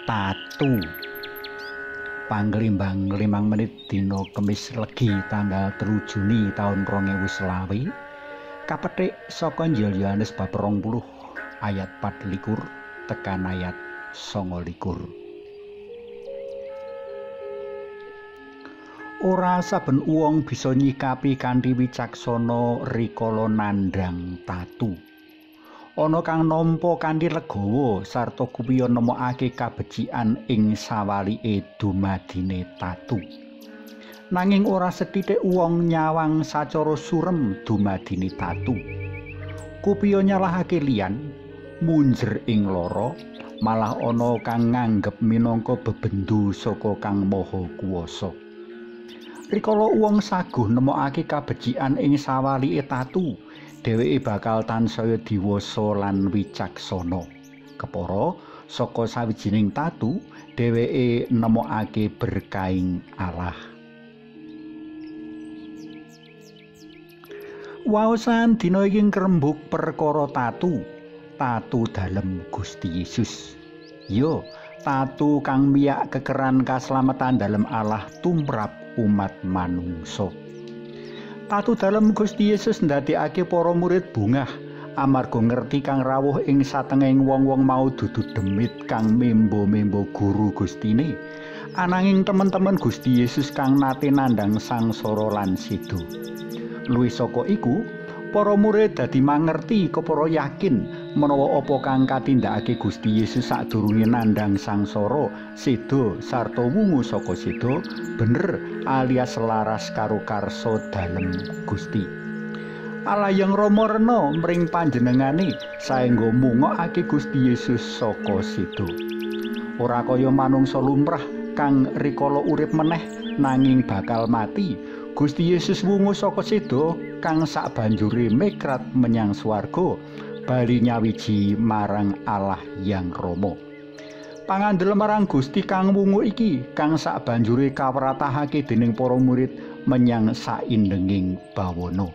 Tatu. Panglimbang 5 menit dina Kemis Legi tanggal 3 Juni taun 2020 kapethik saka Injil Yohanes bab 20 ayat 24 tekan ayat 29. Ora saben wong bisa nyikapi kanthi wicaksana rikala nandhang tatu. Ana kang nampa kanthi legawa sarta kupiya nemokake kabecikan ing sawalike dumadine tatu. Nanging ora sethithik wong nyawang sacara surem dumadine tatu. Kupiya nyalahake liyan, munjer ing lara, malah ana kang nganggep minangka bebendu saka Kang Maha Kuwasa. Rikala wong saguh nemokake kabecikan ing sawalike tatu, dheweke bakal tansaya diwasa lan wicaksana. Kepara saka sawijining tatu, dheweke nemokake berkahing Allah. Waosan dina iki ngrembug perkara tatu, tatu dalem Gusti Yesus. Yo, tatu kang miyak kekeran kaslametan dalem Allah tumrap umat manungsa. Tatu dalem Gusti Yesus ndadekake para murid bungah amarga ngerti kang rawuh ing satengahing wong-wong mau dudu demit kang membo-membo guru Gustine, ananging temen-temen Gusti Yesus kang nate nandhang sangsara lan sedo. Luwih saka iku, para murid dadi mangerti kepara yakin menawa apa kang katindakake Gusti Yesus sadurunge nandhang sangsara, sedo sarta wungu saka sedo bener alias selaras karo karsa dalem Gusti. Allah yang Rama rena mring panjenengane saengga mungokake Gusti Yesus saka sedo. Ora kaya manungsa lumrah kang rikala urip meneh nanging bakal mati, Gusti Yesus wungu saka sedo kang sabanjure mekrat menyang swarga, bali nyawiji marang Allah Yang Rama. Pangandel marang Gusti kang wungu iki kang sabanjure kawratahake dening para murid menyang saindenging bawana.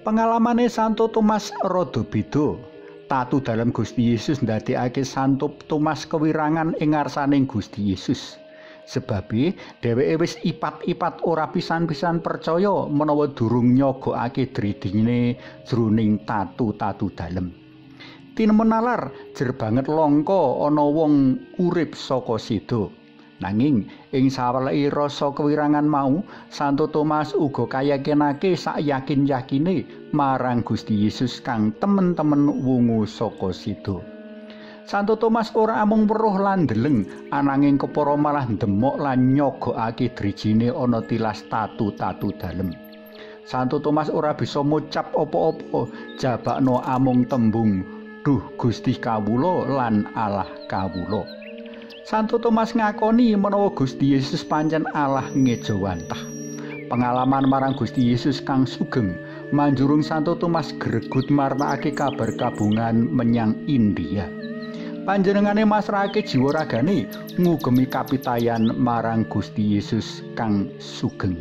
Pengalamane Santo Thomas rada beda. Tatu dalem Gusti Yesus ndadekake Santo Thomas kewirangan ing ngarsaning Gusti Yesus. Sebabe dheweke wis ipat-ipat ora pisan-pisan percaya menawa durung nyogokake dridine jroning tatu-tatu dalem. Tinemen nalar jer banget langka ana wong urip saka sedo. Nanging ing saweleke rasa kewirangan mau, Santo Thomas uga kayakinake sak yakin-yakine marang Gusti Yesus kang temen-temen wungu saka sedo. Santo Thomas ora amung weruh lan ndeleng, ananging kepara malah ndemok lan nyogokake drijine ana tilas tatu-tatu dalem. Santo Thomas ora bisa ngucap apa-apa, jabakno amung tembung, "Duh Gusti kawula lan Allah kawula." Santo Thomas ngakoni menawa Gusti Yesus pancen Allah ngejawantah. Pengalaman marang Gusti Yesus kang sugeng manjurung Santo Thomas gregut martakake kabar kabungan menyang India. Panjenengane masrahake jiwa ragane ngugemi kapitayan marang Gusti Yesus kang sugeng.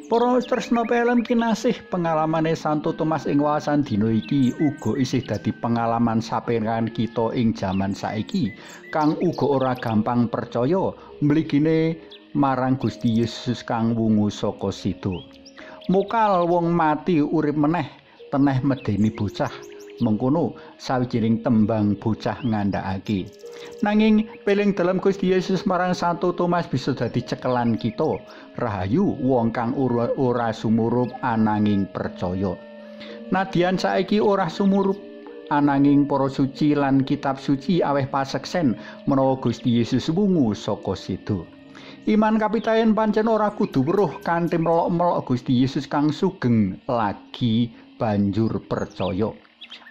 Para tresna pelem kinasih, pengalamane Santo Thomas ing wawasan dina iki uga isih dadi pengalaman saperangan kita ing jaman saiki kang uga ora gampang percaya mligine marang Gusti Yesus kang wungu saka sedo. Mokal wong mati urip meneh teneh medeni bocah. Mengkono sawijining tembang bocah ngandhakake. Nanging peling dalem Gusti Yesus marang Santo Thomas bisa dadi cekelan kita. Rahayu wong kang ora sumurup ananging percaya. Nadyan saiki ora sumurup, ananging para suci lan kitab suci aweh paseksen menawa Gusti Yesus wungu saka sedo. Iman kapitayan pancen ora kudu weruh kanthi melok-melok Gusti Yesus kang sugeng lagi banjur percaya.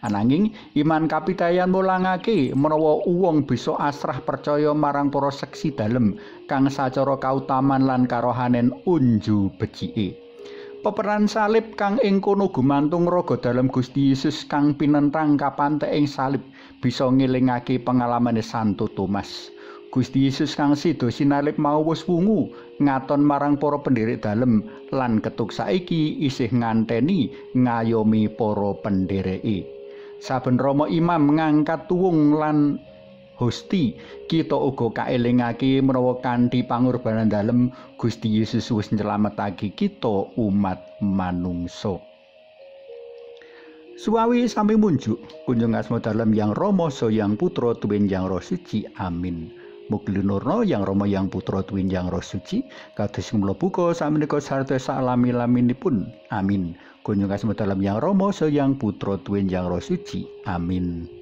Ananging iman kapitayan mulangake menawa wong bisa asrah percaya marang para seksi dalem kang sacara kautaman lan karohanen unju becike. Peperan salib kang ing kono gumantung raga dalem Gusti Yesus kang pinentang kapantek ing salib bisa ngelingake pengalamane Santo Thomas. Gusti Yesus kang sida sinalib mau wis wungu ngaton marang para pendherek dalem lan ketuk saiki isih nganteni ngayomi para pendhereke. Saben Rama Imam ngangkat tuwung lan hosti, kita uga kaelingake menawa kanthi pangorbanan dalem Gusti Yesus wis nyelametake kita umat manungsa. Suwawi sami munjuk kunjung asma dalem Yang Rama saha Yang Putra tuwin Yang Roh Suci. Amin. Mugi linurna Yang Rama Yang Putra tuwin Yang Roh Suci kados mula buka sameneika sarta salami-laminipun. Amin. Kunjung asma dalem Yang Rama saha Yang Putra tuwin Yang Roh Suci. Amin.